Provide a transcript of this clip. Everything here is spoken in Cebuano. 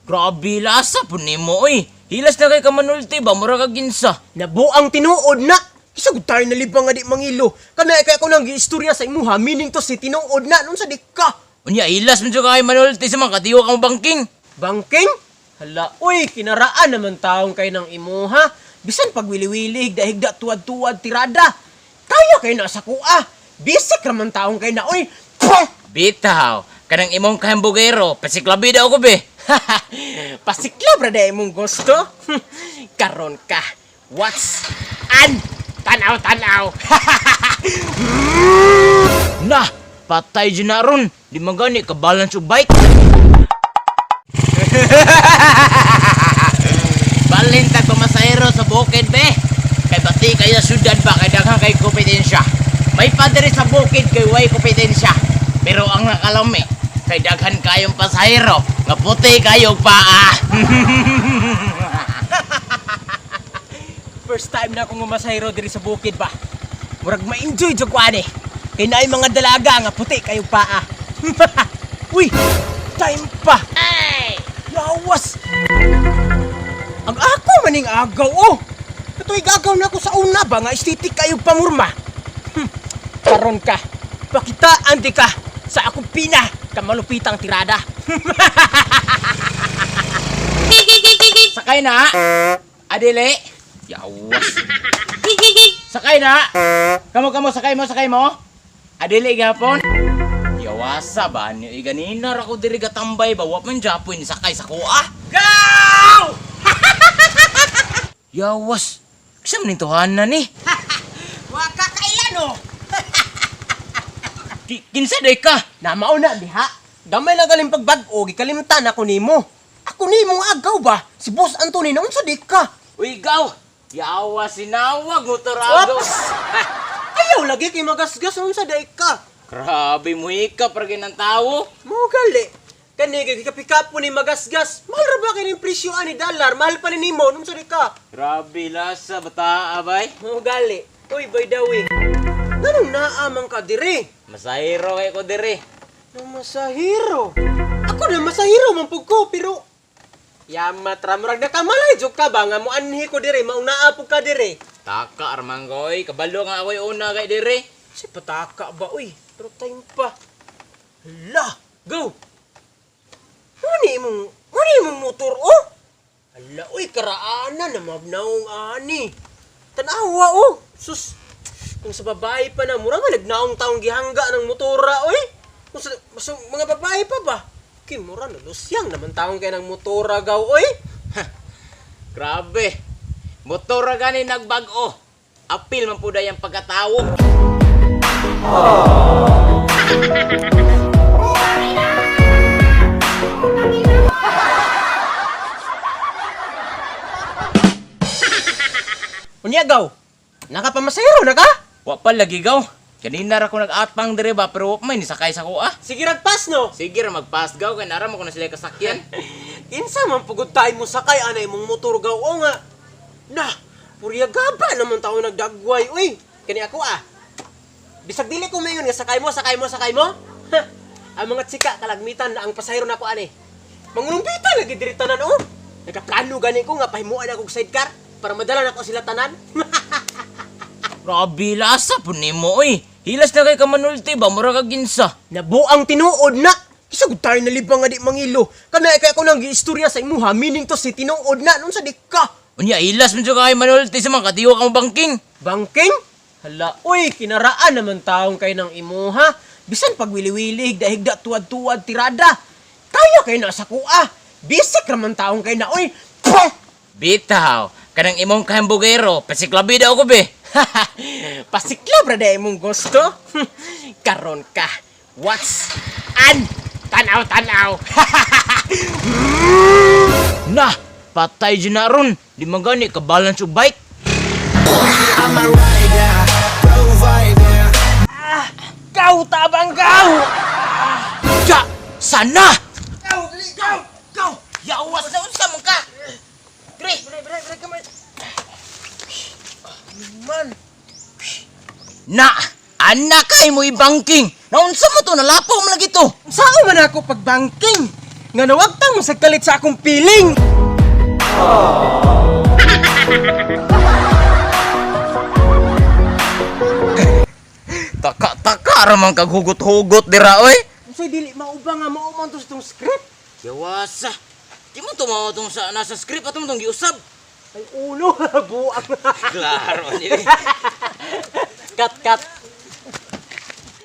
Grabe lasa po nimo oy. Hilas na kay kamanulti ba mura ka ginsa. Nabuang tinuod na. Isagod tayo na libang nga di mangilo. Kana kay ako nang giistorya sa imuha, meaning to si tinuod na nun sa di ka. Unya hilas man jud kay manulti sa mga katiwa kang bangking. Bangking? Hala, uy, kinaraan naman taong kay ng imuha. Bisan pagwili-wili, higda-higda, tuwad-tuwad, tirada. Kaya kay na sa kuha. Bisik raman taong kay na, uy. Puh! Bitaw, kanang imong kahambugero, pasiklabi daw ko be. Pasiklab ra day imong gusto. Karon ka. What's an? Tanaw, tanaw. Nah, patay dyan na ron. Di man gani ka balance og bike. Balin tag pamasahero sa bukid be. Kay bati kayo sa syudad ba kay daghan kay kompetensya. May padre sa bukid kay way kompetensya. Pero ang nakalami kay daghan kayong pasahero nga puti kayo paa. First time na akong umasahero diri sa bukid ba. Murag ma-enjoy jud ko ani. Kay naay mga dalaga nga puti kayo paa. Uy, time pa. Lawas. Ang ako maning agaw oh. Katoy gagaw na ako sa una ba nga aesthetic kayo pamurma. Karon ka. Pakitaan di ka sa akong pina kamalupitang tirada. Sakay na. Adili. Yawas. Sakay na. Kamo kamo sakay mo sakay mo. Adili gapon. Yawasa ba ni ganina ra ko diri gatambay ba wa man japoy ni sakay sa kuha. Go! Yawas. Kinsa man ning tuhanan ni? Wa ka kailan oh. Kinsa day ka? Namao na diha. Gamay lang galing pagbag-o, gikalimtan ako nimo. Ako nimo agaw ba? Si Boss Anthony na unsa di ka? Uy gaw. Yawa sinawag motor agaw. Oops! Ayaw lagi kay magasgas unsa di ka? Grabe mo hikap ra ng tawo. Mo gali. Kani kay gikapikap ni magasgas. Mahal ra ba kay ning presyo ani dollar? Mahal pa ni nimo unsa di ka? Grabe lasa bata abay. Mo gali. Uy, by the way. Nganong naa man ka dire? Masahiro kay ko diri. Na masahiro. Ako na masahiro man pud ko pero Yamat ra murag nakamalay jud ka ba nga moanhi ko dire maunaa pud ka dire. Taka arman ko oy, kabalo nga ako'y una kay diri. Si pataka ba uy? Pero time pa. Hala, go. Muni imong motor oh. Hala uy, karaana na mabnaong ani. Tanawa oh. Sus. Kung sa babae pa na mura man nagnaong taong gihangga ng motora oy. Kung sa mga babae pa ba? Kay mura na lusyang naman taong kay ng motora gaw oy. Grabe. Motor ra gani nagbag-o. Apil man pud ang pagkatawo. Unya gaw. Nakapamasahero na ka? Wa pa lagi gaw. Kanina ra ko nag-atpang dire ba pero wa pa may nisakay sa kuha. Sige ragpas no. Sige ra magpass gaw kay nara mo ko na sila kasakyan. Kinsa man pugod tayo mo sakay anay mong motor gaw o nga. Na, purya gaba naman tao nagdagway uy. Kani ako ah. Bisag dili ko mayon nga sakay mo, sakay mo, sakay mo. Ha, ang mga chika kalagmitan na ang pasahero nako ani. Mangulumpitan lagi diri tanan oh. Nagaplano gani ko nga pahimuan ako og sidecar para madala nako sila tanan. Grabe lasa pud nimo oy. Hilas na kay kamanulti ba mura ka ginsa. Nabuang tinuod na. Isagod tayo na libang nga di mangilo. Kana kay ako nang giistorya sa imuha, meaning to si tinuod na nun sa di ka. Unya hilas man jud kay manulti sa mga katiwa kang bangking. Bangking? Hala, uy, kinaraan naman taong kay ng imuha. Bisan pagwili-wili, higda-higda, tuwad-tuwad, tirada. Kaya kay na sa kuha. Bisik raman taong kay na, uy. Puh! Bitaw, kanang imong kahambugero, pasiklabi daw ko be. Pasiklab ra day imong gusto. Karon ka. What's an? Tanaw, tanaw. Nah, patay dyan na ron. Di man gani ka balance og bike. I'm a rider, provider. Gaw, tabang gaw! Ja, sana! Gaw, gaw, gaw! Yawas na unsa man ka. Dre, dre, dre, dre, kamay. Man, Na, anak kay mo i-banking. Naunsa mo to nalapaw man lagi to. Saan man ako pagbanking? Nga nawagtang mo sa kalit sa akong piling. Taka-taka ra man kag hugot-hugot dira oy. Unsay dili mauba nga mao man to sa tong script? Yawasa. Di mo tumawa tong sa nasa script atong tong giusab. Ay ulo, buang. Klaro ni. Cut cut.